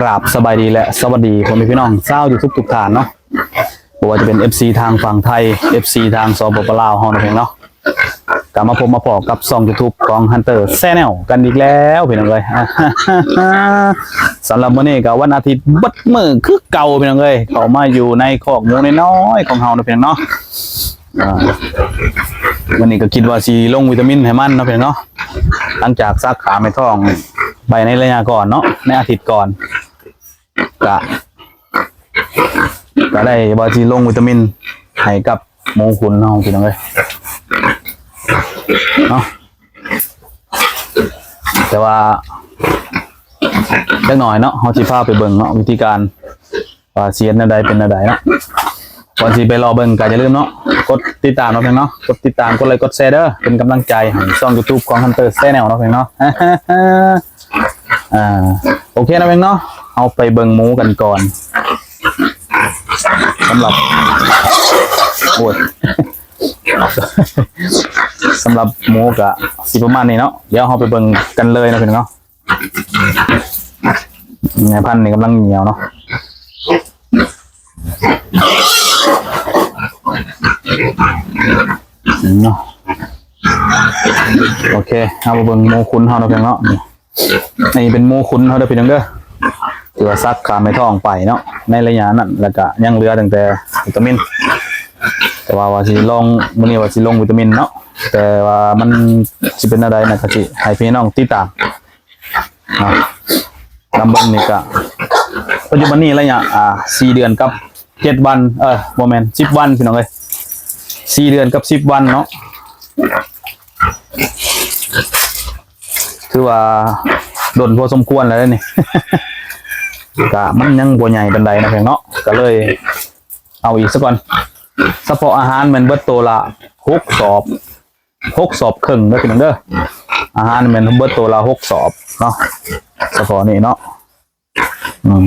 ກາບສະບາຍດີ ແລະ ສະຫວັດດີພໍ່ແມ່ພີ່ນ້ອງຊາວຢູທູບທຸກທ່ານເນາະ, ບໍ່ວ່າຈະເປັນເອັຟຊີທາງຝັ່ງໄທ ເອັຟຊີທາງ ສປປ ລາວ ເຮົານັ້ນເອງເນາະ. ກະມາພົບມາພໍ້ກັບຊ່ອງຢູທູບຂອງ Hunter Channel ກັນອີກແລ້ວພີ່ນ້ອງເອີຍ. ສຳລັບມື້ນີ້ກະວັນອາທິດເບິດມື້ຄືເກົ່າພີ່ນ້ອງເອີຍ, ເຂົ້າມາຢູ່ໃນຄອກໝູນ້ອຍໆຂອງເຮົາເນາະພີ່ນ້ອງເນາະ. ອ່າ ມື້ນີ້ກະຄິດວ່າຊິລົງວິຕາມິນໃຫ້ມັນເນາະພີ່ນ້ອງເນາະ, ຫຼັງຈາກສັກຂາແມ່ທ້ອງໄປໃນໄລຍະກ່ອນເນາະ ໃນອາທິດກ່ອນ ກະ ກະໄດ້ວ່າຊິລົງວິຕາມິນໃຫ້ກັບໝູຂຸນເຮົາພີ່ນ້ອງເອີຍເນາະ. ແຕ່ວ່າຈັກໜ້ອຍເນາະ ເຮົາຊິພາໄປເບິ່ງເນາະ ວິທີການວ່າຊິເຮັດແນວໃດເປັນແນວໃດເນາະ. ກ່ອນຊິໄປລໍເບິ່ງກະຢ່າລືມເນາະ ກົດຕິດຕາມເນາະເພິ່ນເນາະ, ກົດຕິດຕາມ ກົດໄລ ກົດແຊເດີ້ ເປັນກຳລັງໃຈໃຫ້ຊ່ອງຢູທູບຂອງ Hunter Channel ເນາະເພິ່ນເນາະ. ອ່າ ໂອເຄເນາະເພິ່ນເນາະ, ເຮົາໄປເບິ່ງໝູກັນກ່ອນ. ສຳລັບ ໂອ້ຍ ສຳລັບໝູກະຊິປະມານນີ້ເນາະ, ດຽວເຮົາໄປເບິ່ງກັນເລີຍເນາະເພິ່ນເນາະ. ແມ່ພັນນີ້ກຳລັງຍ່ຽວເນາະ ເນາະ. ໂອເຄ ເຮົາມາເບິ່ງໝູຂຸນເຮົາເນາະເພິ່ນເນາະ. ນີ້ເປັນໝູຂຸນເຮົາເດີພີ່ນ້ອງເດີ, ທີ່ວ່າສັກຂາແມ່ທ້ອງໄປເນາະ ໃນໄລຍະນັ້ນ, ແລ້ວກະຍັງເຫຼືອຕັ້ງແຕ່ວິຕາມິນ. ແຕ່ວ່າ ວ່າຊິລອງ ມື້ນີ້ວ່າຊິລົງວິຕາມິນເນາະ, ແຕ່ວ່າມັນຊິເປັນແນວໃດນະ ກະຊິໃຫ້ພີ່ນ້ອງຕິດຕາມເນາະ. ນຳເບິ່ງນີ້ກະ ປັດຈຸບັນນີ້ໄລຍະ ອ່າ ສີ່ເດືອນກັບເຈັດວັນ ເອີ ບໍ່ແມ່ນ ສິບວັນພີ່ນ້ອງເອີຍ, ສີ່ເດືອນກັບສິບວັນເນາະ. ຖືວ່າດົນພໍສົມຄວນແລ້ວເດ້ນີ້ ກະມັນຍັງບໍ່ໃຫຍ່ປານໃດນະເພິ່ນເນາະ, ກະເລີຍເອົາອີກສາກ່ອນ. ສະເພາະອາຫານແມ່ນເບິດໂຕລະຫົກສອບ ຫົກສອບເຄິ່ງເດີພີ່ນ້ອງເດີ, ອາຫານແມ່ນເບິດໂຕລະຫົກສອບເນາະ ສະເພາະນີ້ເນາະ. ອືມ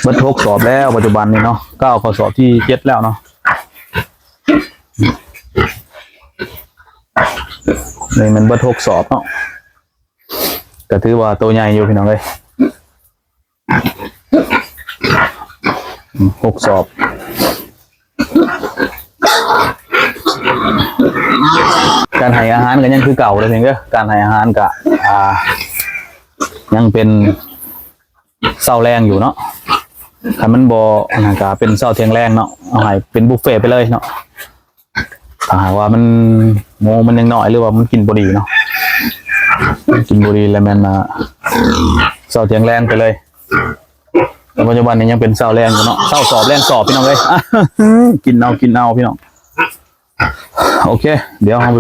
ເບິດຫົກສອບແລ້ວ ປັດຈຸບັນນີ້ເນາະ, ກ້າວເຂົ້າສອບທີເຈັດແລ້ວເນາະ. ນີ້ແມ່ນເບິດຫົກສອບເນາະ, ກະຖືວ່າໂຕໃຫຍ່ຢູ່ພີ່ນ້ອງເອີຍ. ອືມ ຫົກສອບ. ການໃຫ້ອາຫານກະຍັງຄືເກົ່າເດີພີ່ນ້ອງເດີ, ການໃຫ້ອາຫານກະ ອ່າ ຍັງເປັນ ເຊົ້າແລງຢູ່ເນາະ. ຄັນມັນບໍ່ອັນນັ້ນກະເປັນເຊົ້າທ່ຽງແລງເນາະ, ເອົາໃຫ້ເປັນບຸບເຟໄປເລີຍເນາະ. ຖ້າຫາກວ່າມັນ ໝູມັນຍັງນ້ອຍ ຫຼືວ່າມັນກິນບໍ່ດີເນາະ, ກິນບໍ່ດີແລ້ວແມ່ນ ອ່າ ເຊົ້າທ່ຽງແລງໄປເລີຍ. ແຕ່ປັດຈຸບັນນີ້ຍັງເປັນເຊົ້າແລງຢູ່ເນາະ, ເຊົ້າສອບແລງສອບພີ່ນ້ອງເອີຍ. ກິນເອົາ ກິນເອົາພີ່ນ້ອງ. ໂອເຄ ດຽວເຮົາໄປ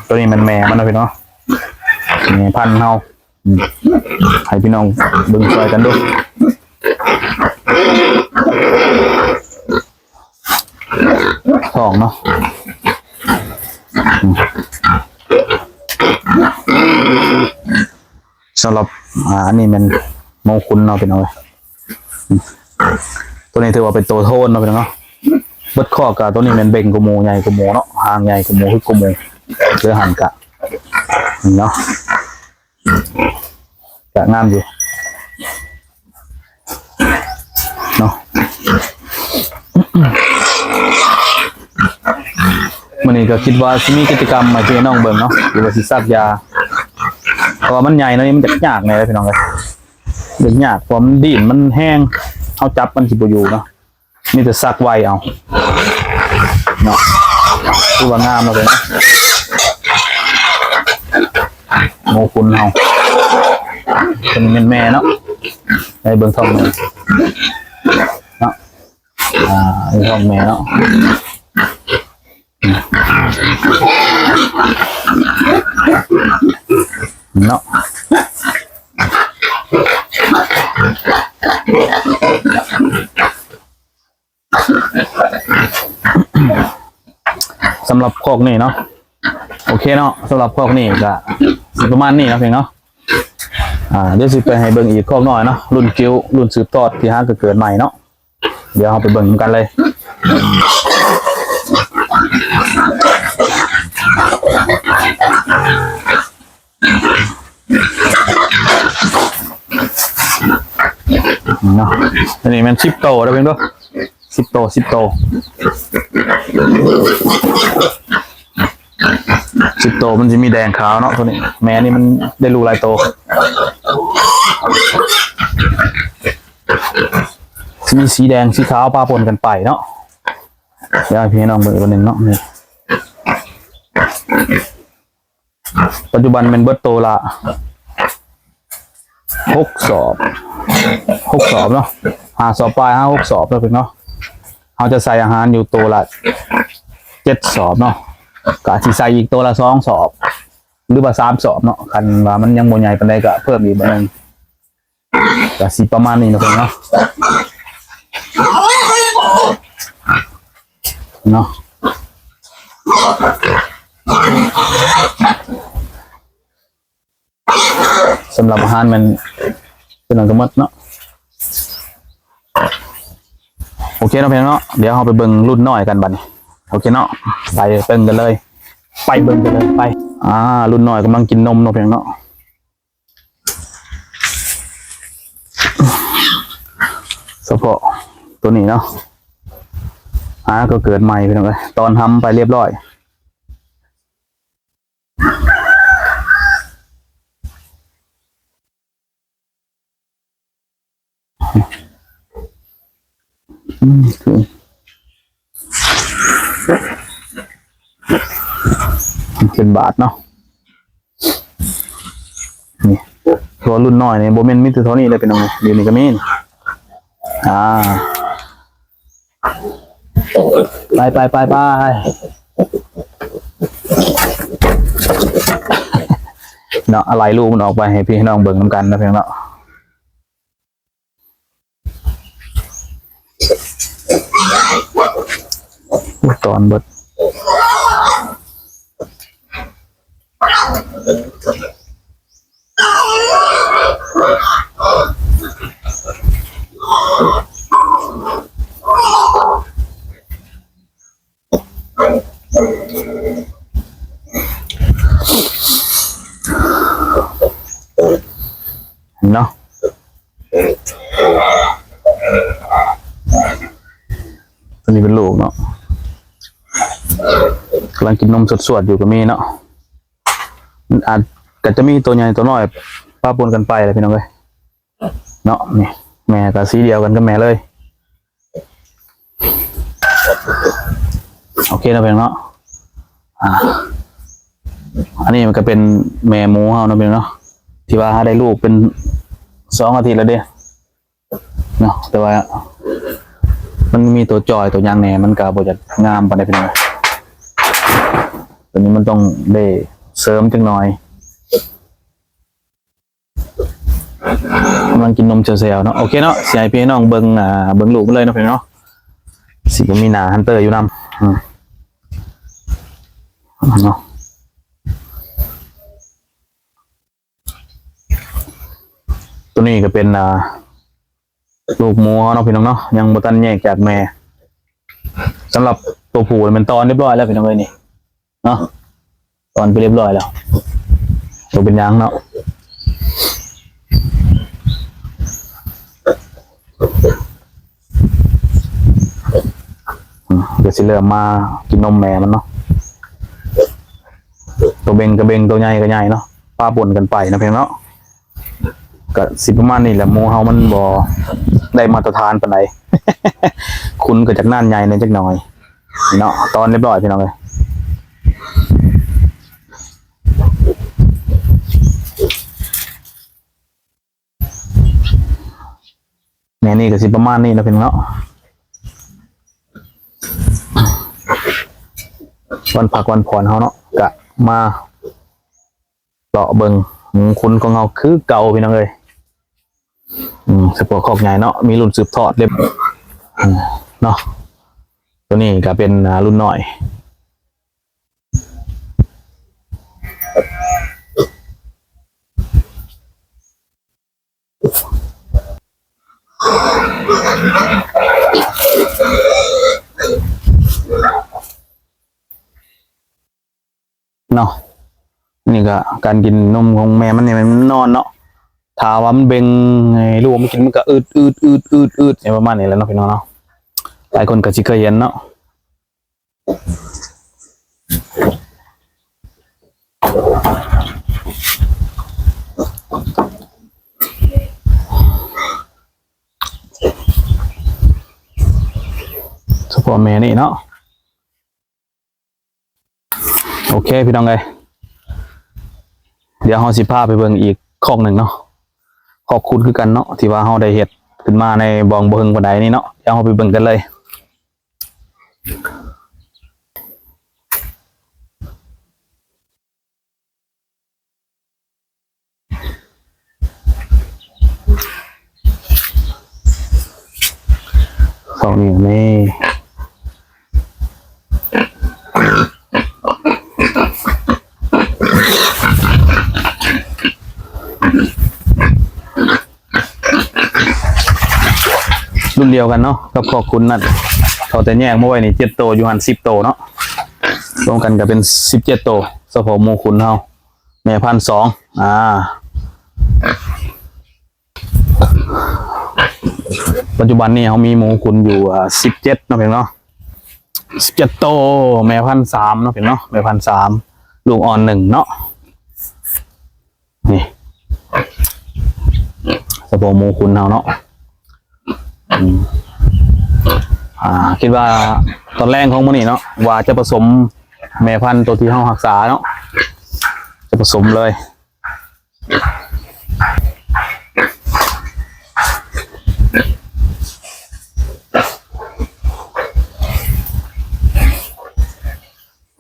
ໂຕນີ້ແມ່ນແມ່ມັນເນາະພີ່ນ້ອງ, ແມ່ພັນເຮົາ. ອືມ ໃຫ້ພີ່ນ້ອງເບິ່ງຊ່ອຍກັນດູ ທ້ອງເນາະ. ອືມ ສຳລັບ ອ່າ ອັນນີ້ແມ່ນໝູຂຸນເນາະພີ່ນ້ອງເອີຍ. ອືມ ໂຕນີ້ຖືວ່າເປັນໂຕໂທນເນາະພີ່ນ້ອງເນາະ, ເບິດຄອກກະໂຕນີ້ແມ່ນເບັ່ງກວ່າໝູ ໃຫຍ່ກວ່າໝູເນາະ, ຫາງໃຫຍ່ກວ່າໝູ ຮຶກກວ່າໝູ ເຫຼືອຫັ້ນກະ ນີ້ເນາະ. ກະງາມຢູ່ເນາະ. ມື້ນີ້ກະຄິດວ່າຊິມີກິດຈະກຳໃຫ້ພີ່ນ້ອງເບິ່ງເນາະ ຫຼືວ່າຊິສັກຢາ ເພາະວ່າມັນໃຫຍ່ເນາະ, ນີ້ມັນຈະຍາກແດ່ພີ່ນ້ອງເອີຍ, ຍາກ ເພາະວ່າມັນດີ້ນ ມັນແຮງ ເຮົາຈັບມັນຊິບໍ່ຢູ່ເນາະ. ມີແຕ່ສັກໄວເອົາເນາະ, ຖືວ່າງາມແລ້ວເດ້ເນາະ. ໝູຂຸນເຮົາ ເປັນແມ່ນແມ່ເນາະ, ໃຫ້ເບິ່ງທ້ອງແມ່ເນາະ. ອ່າ ນີ້ທ້ອງແມ່ເນາະ ເນາະ. ສຳລັບຄອກນີ້ເນາະ ໂອເຄເນາະ, ສຳລັບຄອກນີ້ກະຊິປະມານນີ້ເນາະ ພີ່ນ້ອງເນາະ. ອ່າ ດຽວຊິໄປໃຫ້ເບິ່ງອີກຄອກນ້ອຍເນາະ, ລຸ້ນຈິ້ວ ລຸ້ນສືບທອດທີ່ຫາກະເກີດໃໝ່ເນາະ. ດຽວເຮົາໄປເບິ່ງນຳກັນເລີຍ. ໂອ ເນາະ ອັນນີ້ແມ່ນສິບໂຕເດີ ເບິ່ງເດີ ສິບໂຕ ສິບໂຕ ສິບໂຕ ມັນຊິມີແດງຂາວເນາະ ໂຕນີ້ ແມ່ນີ້ມັນໄດ້ລູກຫຼາຍໂຕ ມີສີແດງ ສີຂາວປະປົນກັນໄປເນາະ ດຽວໃຫ້ພີ່ນ້ອງເບິ່ງອີກບາດໜຶ່ງເນາະ ນີ້ ປັດຈຸບັນແມ່ນເບິດໂຕລະຫົກສອບ ຫົກສອບເນາະ ຫ້າສອບປາຍ ຫາຫົກສອບເນາະ ເພິ່ນເນາະ ເຮົາຈະໃສ່ອາຫານຢູ່ໂຕລະເຈັດສອບເນາະ ກະຊິໃສ່ອີກໂຕລະສອງສອບ ຫຼືວ່າສາມສອບເນາະ ຄັນວ່າມັນຍັງບໍ່ໃຫຍ່ປານໃດກະເພີ່ມອີກບາດໜຶ່ງ ກະຊິປະມານນີ້ເນາະ ເພິ່ນເນາະ ເນາະ. ສຳລັບອາຫານແມ່ນ ຕົວນັ້ນກໍໝົດເນາະ ໂອເຄເນາະ ພີ່ນ້ອງເນາະ ດຽວເຮົາໄປເບິ່ງລຸ້ນນ້ອຍກັນບັດນີ້ ໂອເຄເນາະ ໄປເບິ່ງກັນເລີຍ ໄປເບິ່ງກັນເລີຍ ໄປ ອ່າ ລຸ້ນນ້ອຍກຳລັງກິນນົມເນາະ ພີ່ນ້ອງເນາະ ສະເພາະໂຕນີ້ເນາະ ອ່າ ກໍເກີດໃໝ່ ພີ່ນ້ອງເອີຍ ຕອນຮຳໄປລຽບຮ້ອຍ. ອືມ ເປັນບາດເນາະ ນີ້ ເພາະວ່າລຸ້ນນ້ອຍນີ້ບໍ່ແມ່ນມີແຕ່ເທົ່ານີ້ເດ້ ພີ່ນ້ອງ ດຽວນີ້ກໍມີ ອ່າ ໄປ ໄປ ໄປ ໄປ ເນາະ ອາໄລ່ລູກມັນອອກໄປໃຫ້ພີ່ໃຫ້ນ້ອງເບິ່ງນຳກັນເນາະ ພີ່ນ້ອງເນາະ ຕອນເບິດ. ເນາະ ຕົວນີ້ເປັນລູກເນາະ ກຳລັງກິນນົມສວດໆຢູ່ກໍມີເນາະ ມັນອາດ ກໍຈະມີຕົວໃຫຍ່ຕົວນ້ອຍປະປົນກັນໄປແຫຼະ ພີ່ນ້ອງເອີຍ ເນາະ ນີ້ ແມ່ກໍສີດຽວກັນກັບແມ່ເລີຍ ໂອເຄເນາະ ພີ່ນ້ອງເນາະ ອ່າ ອັນນີ້ມັນກໍເປັນແມ່ໝູເຮົາເນາະ ພີ່ນ້ອງເນາະ ທີ່ວ່າເຮົາໄດ້ລູກເປັນສອງອາທິດແລ້ວເດ້ ເນາະ ແຕ່ວ່າມັນມີຕົວຈ່ອຍຕົວຫຍັງແດ່ ມັນກໍບໍ່ຢາກງາມປານໃດ ພີ່ນ້ອງ ຕົວນີ້ມັນຕ້ອງໄດ້ເສີມຈັກໜ່ອຍ ກຳລັງກິນນົມແຊວໆເນາະ ໂອເຄເນາະ ຊິໃຫ້ພີ່ໃຫ້ນ້ອງເບິ່ງ ອ່າ ເບິ່ງລູກມັນເລີຍເນາະ ພີ່ນ້ອງເນາະ ຊິບໍ່ມີໜ້າຮັນເຕີຢູ່ນຳ ອືມ ເນາະ. ຕົວນີ້ກໍເປັນ ອ່າ ລູກໝູເຮົາເນາະ ພີ່ນ້ອງເນາະ ຍັງບໍ່ທັນແຍກຈາກແມ່ ສຳລັບຕົວຜູ້ນີ້ແມ່ນຕອນລຽບຮ້ອຍແລ້ວ ພີ່ນ້ອງເອີຍ ນີ້ເນາະ ຕອນໄປລຽບຮ້ອຍແລ້ວ ບໍ່ເປັນຫຍັງເນາະ. ອືມ ກໍຊິເລີ່ມມາກິນນົມແມ່ມັນເນາະ ໂຕເບັງກໍເບັງ ໂຕໃຫຍ່ກໍໃຫຍ່ເນາະ ປະປົນກັນໄປເນາະ ພີ່ນ້ອງເນາະ ກໍຊິປະມານນີ້ແຫຼະ ໝູເຮົາມັນບໍ່ໄດ້ມາດຕະຖານປານໃດ ຂຸນກໍຈັກໜ້ານໃຫຍ່ແດ່ຈັກໜ່ອຍເນາະ ຕອນລຽບຮ້ອຍ ພີ່ນ້ອງເອີຍ. ແມ່ນີ້ກໍຊິປະມານນີ້ເນາະ ພີ່ນ້ອງເນາະ ວັນພັກວັນຜ່ອນເຮົາເນາະ ກະມາເລາະເບິ່ງໝູຂຸນຂອງເຮົາຄືເກົ່າ ພີ່ນ້ອງເອີຍ ອືມ ສະເພາະຄອກໃຫຍ່ເນາະ ມີລຸ້ນສືບທອດເລັບ ອືມ ເນາະ ຕົວນີ້ກໍເປັນ ອ່າ ລຸ້ນນ້ອຍ. ເນາະ ນີ້ກໍການກິນນົມຂອງແມ່ມັນນີ້ ມັນນອນເນາະ ຖ້າວ່າມັນເບັ່ງໃຫ້ລູກມັນກິນ ມັນກໍອືດໆໆໆ ປະມານນີ້ແຫຼະເນາະ ພີ່ນ້ອງເນາະ. ຫຼາຍຄົນກໍຊິເຄີຍເຫັນເນາະ. ສະເພາະແມ່ນີ້ເນາະ. ໂອເຄ ພີ່ນ້ອງເອີຍ ດຽວເຮົາຊິພາໄປເບິ່ງອີກຄອກໜຶ່ງເນາະ ຄອກຄຸນຄືກັນເນາະ ທີ່ວ່າເຮົາໄດ້ເຮັດຂຶ້ນມາໃນບໍ່ ບໍ່ເຖິງປານໃດນີ້ເນາະ. ດຽວເຮົາໄປເບິ່ງກັນເລີຍ. ສອງນີ້ ນີ້ ລຸ້ນດຽວກັນເນາະ ກັບຄອກຂຸນນັ້ນ ເຂົາແຕ່ແຍກມາໄວ້ນີ້ເຈັດໂຕ ຢູ່ຫັ້ນສິບໂຕເນາະ ລວມກັນກໍເປັນສິບເຈັດໂຕ ສະເພາະໝູຂຸນເຮົາ ແມ່ພັນສອງ ອາ ປັດຈຸບັນນີ້ເຮົາມີໝູຂຸນຢູ່ ອາ ສິບເຈັດເນາະ ພີ່ນ້ອງເນາະ ສິບເຈັດໂຕ ແມ່ພັນສາມເນາະ ພີ່ນ້ອງເນາະ ແມ່ພັນສາມ ລູກອ່ອນໜຶ່ງເນາະ. ນີ້ ສະໂພກໝູຂຸນເຮົາເນາະ ອືມ ອາ ຄິດວ່າຕອນແລງຂອງມື້ນີ້ເນາະ ວ່າຈະປະສົມແມ່ພັນໂຕທີ່ເຮົາຮັກສາເນາະ ຈະປະສົມເລີຍ.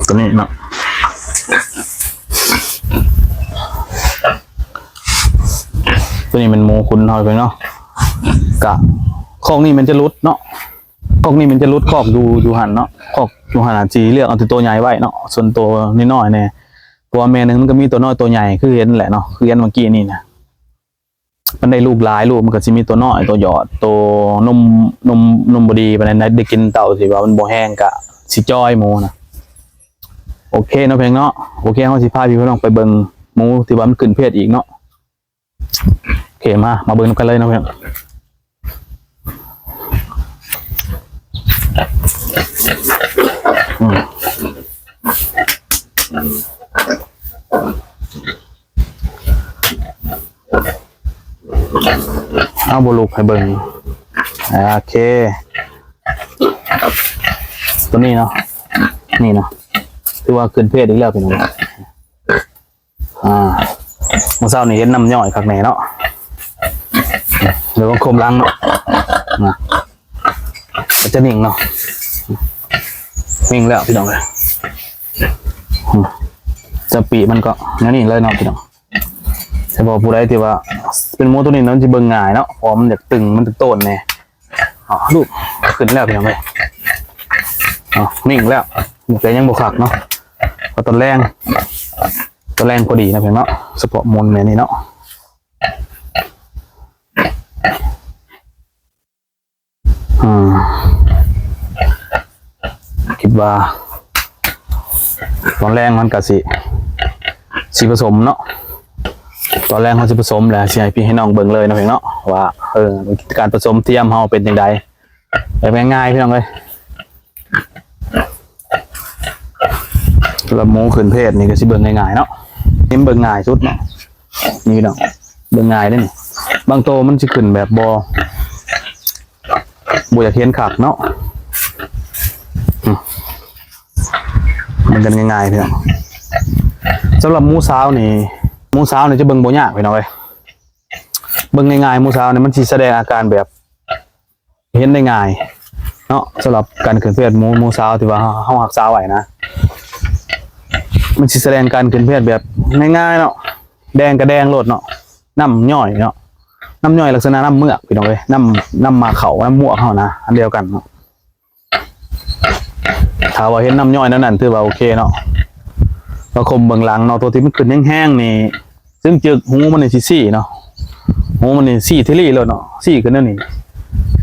ຕົວນີ້ເນາະ ຕົວນີ້ແມ່ນໝູຂຸນເຮົາເນາະ ກະຄອກນີ້ແມ່ນຈະຫຼຸດເນາະ ຄອກນີ້ແມ່ນຈະຫຼຸດຄອກຢູ່ ຢູ່ຫັ້ນເນາະ ຄອກຢູ່ຫັ້ນອາດຊິເລືອກເອົາແຕ່ໂຕໃຫຍ່ໄວ້ເນາະ ສ່ວນໂຕນ້ອຍໆແດ່ ເພາະວ່າແມ່ໜຶ່ງມັນກໍມີໂຕນ້ອຍໂຕໃຫຍ່ ຄືເຫັນແຫຼະເນາະ ຄືເຫັນເມື່ອກີ້ນີ້ນະ. ມັນໄດ້ລູກຫຼາຍ ລູກມັນກໍຊິມີໂຕນ້ອຍ ໂຕຢອດ ໂຕນົມ ນົມ ນົມບໍ່ດີປານໃດ ໄດ້ກິນເຕົ້າທີ່ວ່າມັນບໍ່ແຮງກະຊິຈ່ອຍໝູນະ. ໂອເຄເນາະ ເພິ່ນເນາະ ໂອເຄ ເຮົາຊິພາພີ່ພານ້ອງໄປເບິ່ງໝູທີ່ວ່າມັນຂຶ້ນເພດອີກເນາະ. ໂອເຄ ມາ ມາເບິ່ງນຳກັນເລີຍເນາະເພິ່ນ. ອືມ ເອົາ ບໍ່ລຸກໃຫ້ເບິ່ງ ໂອເຄ ຕົວນີ້ເນາະ ນີ້ເນາະ ຖືວ່າຂຶ້ນເພດອີກແລ້ວພີ່ນ້ອງ. ອ່າ ມື້ເຊົ້ານີ້ເຫັນນ້ຳຍ້ອຍຄັກແນ່ເນາະ ເດີ ຄວາມຫຼັງເນາະ ນະ ກໍຈະນິ່ງເນາະ ນິ່ງແລ້ວພີ່ນ້ອງເອີຍ ອືມ ຈະປີກມັນກໍແນວນີ້ເລີຍເນາະພີ່ນ້ອງ. ແຕ່ວ່າຜູ້ໃດທີ່ວ່າເປັນໝູຕົວນີ້ ມັນຊິເບິ່ງງ່າຍເນາະ ເພາະວ່າມັນຢາກຕຶງ ມັນຈະໂຕນແດ່. ອ່າ ລູກຂຶ້ນແລ້ວພີ່ນ້ອງເອີຍ ອ່າ ນິ່ງແລ້ວ ແຕ່ຍັງບໍ່ຄັກເນາະ ເພາະຕອນແລງ ຕອນແລງພໍດີນະພີ່ນ້ອງເນາະ ສະເພາະໝູແມ່ນີ້ເນາະ. ອືມ ຄິດວ່າຕອນແລງມັນກະຊິ ຊິປະສົມເນາະ ຕອນແລງເຮົາຊິປະສົມແລ້ວ ຊິໃຫ້ພີ່ໃຫ້ນ້ອງເບິ່ງເລີຍເນາະ ເນາະ ວ່າ ເອີ ການປະສົມທຽມເຮົາເປັນຈັ່ງໃດ ແບບງ່າຍໆ ພີ່ນ້ອງເອີຍ. ລະໝູຂຶ້ນເພດນີ້ກໍຊິເບິ່ງງ່າຍໆເນາະ ນີ້ເບິ່ງງ່າຍສຸດເນາະ ນີ້ພີ່ນ້ອງ ເບິ່ງງ່າຍເດ້ນີ້ ບາງໂຕມັນຊິຂຶ້ນແບບບໍ່ ບໍ່ຢາກເຫັນຄັກເນາະ ອືມ ເບິ່ງກັນງ່າຍໆ ພີ່ນ້ອງ. ສຳລັບໝູສາວນີ້ ໝູສາວນີ້ຈະເບິ່ງບໍ່ຍາກ ພີ່ນ້ອງເອີຍ ເບິ່ງງ່າຍໆ ໝູສາວນີ້ມັນຊິສະແດງອາການແບບ ເຫັນໄດ້ງ່າຍເນາະ ສຳລັບການຂຶ້ນເພດໝູ ໝູສາວທີ່ວ່າເຮົາ ເຮົາຮັກສາໄວ້ນະ ມັນຊິສະແດງການຂຶ້ນເພດແບບງ່າຍໆເນາະ ແດງກະແດງໂລດເນາະ ນ້ຳຍ້ອຍເນາະ ນ້ຳຍ້ອຍລັກສະນະນ້ຳເມືອກ ພີ່ນ້ອງເອີຍ ນ້ຳ ນ້ຳໝາກເຂົ້າ ນ້ຳໝວກເຮົານະ ອັນດຽວກັນເນາະ. ຖ້າວ່າເຫັນນ້ຳຍ້ອຍແນວນັ້ນ ຖືວ່າໂອເຄເນາະ ລະຄົມເບິ່ງຫຼັງເນາະ ໂຕທີ່ມັນຂຶ້ນແຮງໆນີ້ ຊຶ່ງຈຶກ ຫູມັນນີ້ຊິຊີ້ເນາະ ຫູມັນນີ້ຊີ້ທີລີໂລດເນາະ ຊີ້ຂຶ້ນແນວນີ້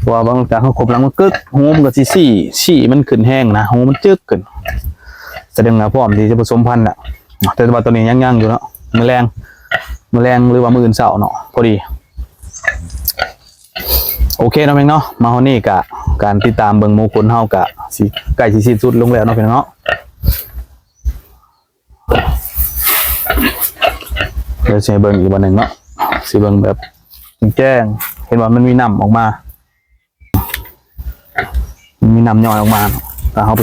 ເພາະວ່າບາງຈາກເຮົາຄົມຫຼັງມັນກຶກ ຫູມັນກໍຊິຊີ້ ຊີ້ມັນຂຶ້ນແຮງນະ ຫູມັນຈຶກຂຶ້ນ ສະແດງວ່າພ້ອມທີ່ຈະປະສົມພັນແລ້ວ ແຕ່ວ່າຕອນນີ້ຍັງໆຢູ່ເນາະ ມື້ແລງ ມື້ແລງ ຫຼືວ່າມື້ອື່ນເຊົ້າເນາະ ພໍດີ. ໂອເຄເນາະ ເພງເນາະ ມາຮອດນີ້ກະ ການຕິດຕາມເບິ່ງໝູຂຸນເຮົາກະຊິໃກ້ຊິສິ້ນສຸດລົງແລ້ວເນາະ ເພງເນາະ. ດຽວຊິໃຫ້ເບິ່ງອີກບາດໜຶ່ງເນາະ ຊິເບິ່ງແບບແຈ້ງໆ ເຫັນວ່າມັນມີນ້ຳອອກມາ ມັນມີນ້ຳຍ້ອຍອອກມາເນາະ ຖ້າເຮົາໄປ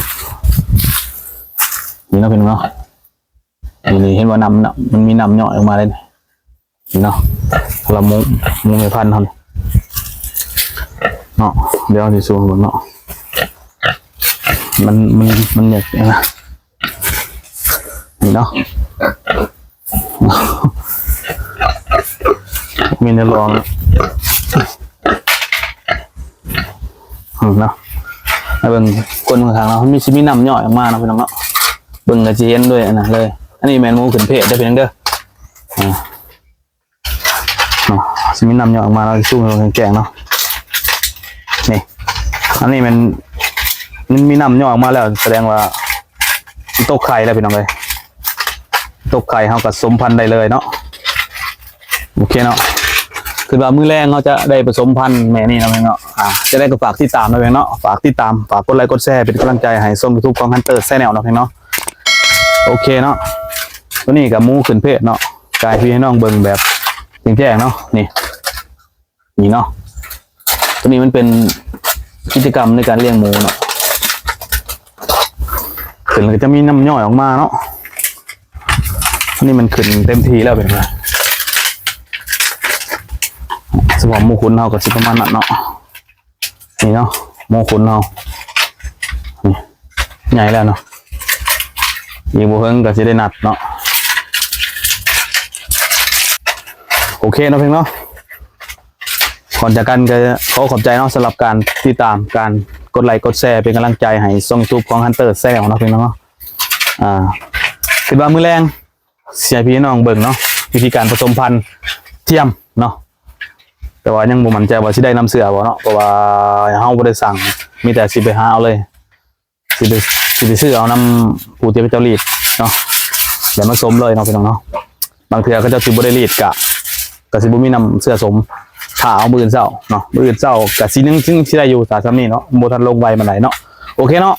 ນີ້ເນາະ ເພງເນາະ ນີ້ ນີ້ເຫັນວ່ານ້ຳ ນ້ຳ ມັນມີນ້ຳຍ້ອຍອອກມາເລີຍ ນີ້ເນາະ ລະໝູ ໝູແມ່ພັນເຮົາເນາະ ດຽວເຮົາຊິຊູມເບິ່ງເນາະ ມັນ ມັນ ມັນຢາກນະ ນີ້ເນາະ ມີແນວລອງ ເນາະ ໃຫ້ເບິ່ງກົ້ນຂ້າງໆເນາະ ມັນມີ ຊິມີນ້ຳຍ້ອຍອອກມາເນາະ ພີ່ນ້ອງເນາະ ເບິ່ງກໍຊິເຫັນດ້ວຍອັນນັ້ນເລີຍ. ອັນນີ້ແມ່ນໝູຂຶ້ນເພດເດີ ພີ່ນ້ອງເດີ ອ່າ ເນາະ ຊິມີນ້ຳຍ້ອຍອອກມາ ເຮົາຊິຊູມໃຫ້ເບິ່ງແຈ້ງໆເນາະ ນີ້ ອັນນີ້ແມ່ນ ມັນມີນ້ຳຍ້ອຍອອກມາແລ້ວ ສະແດງວ່າມັນຕົກໄຂ່ແລ້ວ ພີ່ນ້ອງເອີຍ ຕົກໄຂ່ ເຮົາກໍສົມພັນໄດ້ເລີຍເນາະ. ໂອເຄເນາະ ຄິດວ່າມື້ແລງເຮົາຈະໄດ້ປະສົມພັນແມ່ນີ້ເນາະ ພີ່ນ້ອງເນາະ ອ່າ ຈັ່ງໃດກໍຝາກຕິດຕາມເນາະ ພີ່ນ້ອງເນາະ ຝາກຕິດຕາມ ຝາກກົດໄລກົດແຊ ເປັນກຳລັງໃຈໃຫ້ຊ່ອງຢູທູບຂອງ Hunter Channel ເນາະ ພີ່ນ້ອງເນາະ. ໂອເຄເນາະ ຕົວນີ້ກໍໝູຂຶ້ນເພດເນາະ ກາຍໃຫ້ພີ່ໃຫ້ນ້ອງເບິ່ງແບບແຈ້ງໆເນາະ ນີ້ ນີ້ເນາະ ຕົວນີ້ມັນເປັນກິດຈະກຳໃນການລ້ຽງໝູເນາະ ຂຶ້ນແລ້ວກໍຈະມີນ້ຳຍ້ອຍອອກມາເນາະ ອັນນີ້ມັນຂຶ້ນເຕັມທີ່ແລ້ວ ເປັນວ່າ ສະພາບໝູຂຸນເຮົາກໍຊິປະມານນັ້ນເນາະ. ນີ້ເນາະ ໝູຂຸນເຮົາ ນີ້ ໃຫຍ່ແລ້ວເນາະ ອີກບໍ່ເຫິງກໍຊິໄດ້ນັດເນາະ. ໂອເຄເນາະ ເພງເນາະ ກ່ອນຈາກກັນກໍຂໍຂອບໃຈເນາະ ສຳລັບການຕິດຕາມ ການກົດໄລກົດແຊ ເປັນກຳລັງໃຈໃຫ້ຊ່ອງຢູທູບຂອງ Hunter Channel ເນາະ ເພງເນາະ. ອ່າ ຄິດວ່າມື້ແລງ ຊິໃຫ້ພີ່ນ້ອງເບິ່ງເນາະ ວິທີການປະສົມພັນທຽມເນາະ ແຕ່ວ່າຍັງບໍ່ໝັ້ນໃຈວ່າຊິໄດ້ນ້ຳເຊື້ອບໍ່ເນາະ ເພາະວ່າເຮົາບໍ່ໄດ້ສັ່ງ ມີແຕ່ຊິໄປຫາເອົາເລີຍ ຊິໄປ ຊິໄປຊື້ເອົານຳຜູ້ທີ່ເຂົາເຈົ້າລີດເນາະ ແລ້ວມາສົມເລີຍເນາະ ພີ່ນ້ອງເນາະ. ບາງເທື່ອເຂົາເຈົ້າຊິບໍ່ໄດ້ລີດ ກະ ກະຊິບໍ່ມີນ້ຳເຊື້ອສົມ ຖ້າເອົາມື້ອື່ນເຊົ້າເນາະ ມື້ອື່ນເຊົ້າກະຊິຍັງ ຍັງຊິໄດ້ຢູ່ ຖ້າຊ່ຳນີ້ເນາະ ບໍ່ທັນລົງໄວປານໃດເນາະ. ໂອເຄເນາະ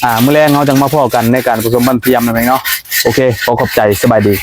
ອ່າ ມື້ແລງເຮົາຈັ່ງມາພໍ້ກັນໃນການປະສົມພັນທຽມນັ້ນເອງເນາະ. ໂອເຄ ຂໍຂອບໃຈ ສະບາຍດີ.